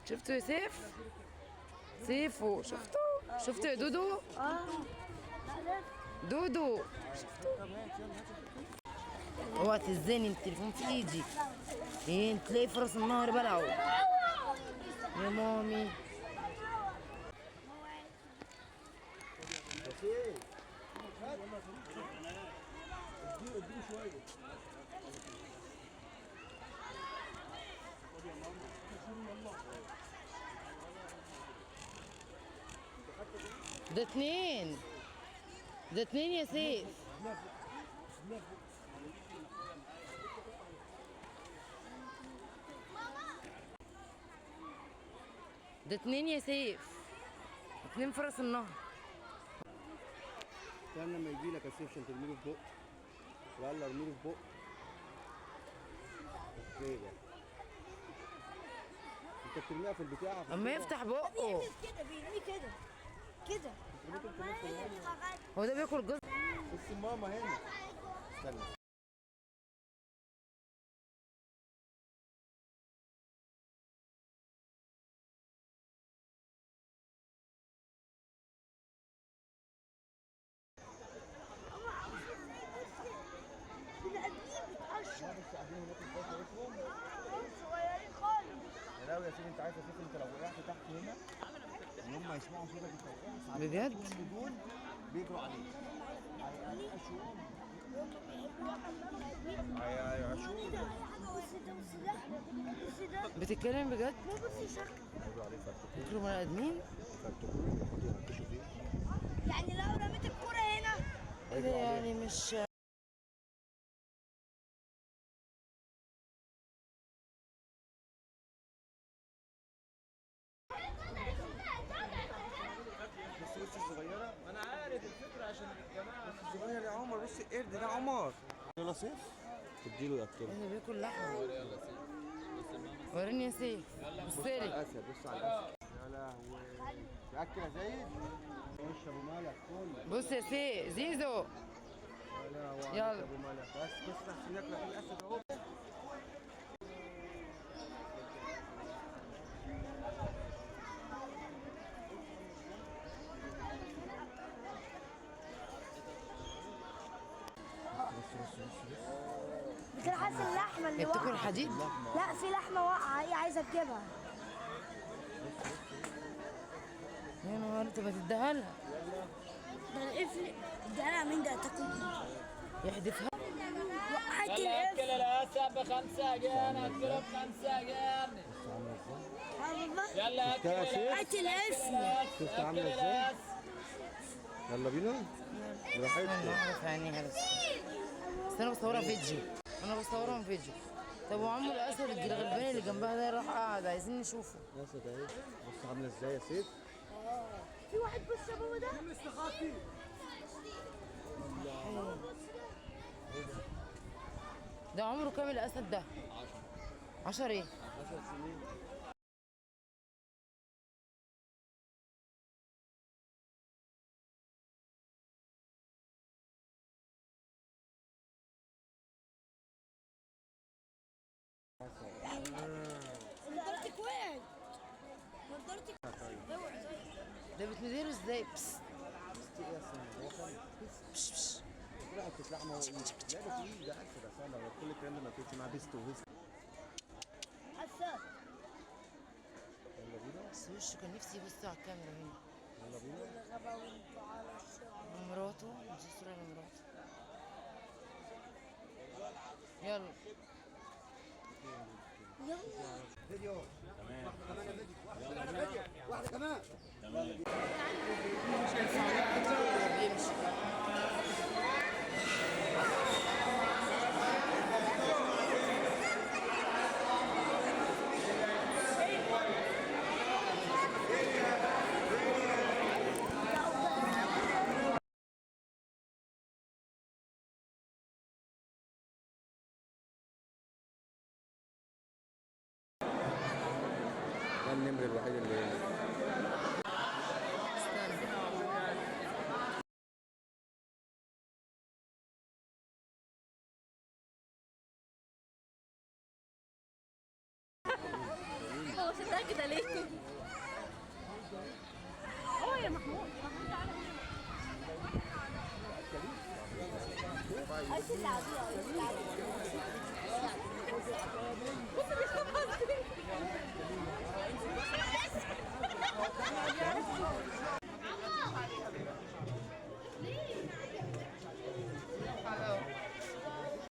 شفتوا يا سيف؟ سيفو شفتوا؟ شفتوا يا دودو؟ دودو شفتوا؟ اوعى تهزني التليفون في ايدي. ايه تلاقي فرس النهر بلعه يا مامي. ده اتنين، ده اتنين يا سيف. ده اتنين يا سيف، اتنين فرس النهر. استنى لما يجي لك يا سيف عشان ترميله في بقه. يلا ارميله في بقه. okay انت بترميها في البتاع. اما يفتح بقه بيعمل كده، بيرميه كده كده. هو ده بياكل جزر. بص ماما هنا. استنى. صغيرين خالص. يا لهوي يا سيدي، انت عايز يا سيدي انت لو وقعت تحت هنا ان هم يسمعوا صوتك انت وقعت بجد؟ دول بيجروا عليك. هيعشوهم. بص ده، بص ده، بص ده. بتتكلم بجد؟ بص شكله. بيجروا عليه فرتكوه. بياكلوا بني ادمين؟ فرتكوه يقعدوا ينكشوا فيه. يعني لو رميت الكرة هنا ايه ده يعني مش بص الصغيرة. أنا عارف الفكرة عشان الجماعة. بص الصغير يا عمر، بص القرد ده عمر. يلا سيف تديله ياكله. ايه ده بياكل لحمة. وريني يا سيف. بص لي. بص على الأسد، بص على الأسد. يا لهوي. تأكل يا زيد؟ وش أبو مالك كله. بص يا سيف زيزو. يا لهوي يلا. أبو مالك. بس بص عشان ياكلك الأسد أهو. بتلحس اللحمة اللي هي بتاكل واقعة. حديد؟ لا في لحمة واقعة هي عايزة تجيبها. يا نهار، انت ما تديها لها. ده القفل اديها لها مين ده تاكل؟ يحدفها. وقعت القفل. اكل الاسد ب5 جنيه، اكله ب5 جنيه. يلا اكل وقعت القفل. شفت عاملة ازاي؟ يلا بينا؟ براحتكم. انا عارف عينيها بس. بس انا بصورها فيديو، انا بصورهم فيديو. طب وعمو الاسد الغلبان اللي جنبها ده راح قعد، عايزين نشوفه. الاسد اهي، بص عامله ازاي يا سيف. في واحد بص يا بابا ده. ده عمره كام الاسد ده؟ 10. 10 ايه؟ 10 سنين. نضارتك وقعت. نضارتك ده بتنديله ازاي؟ بس بس بس. طلعت لحمه. هو ايه؟ لا ده تقيل، ده اسد يا سامر. هو كل الكلام ده ما ياكلش معاه بيست وهست. اسد. يلا بينا. بس وشه كان نفسي يبص على الكاميرا هنا. يلا بينا. ومراته، دي صورة لمراته. يلا. يلا. فيديو. تمام. واحدة كمان. تمام. بيمشي. ده النمر الوحيد اللي هنا. استنى. هو شدها كده ليه؟ عايز تلعبيها.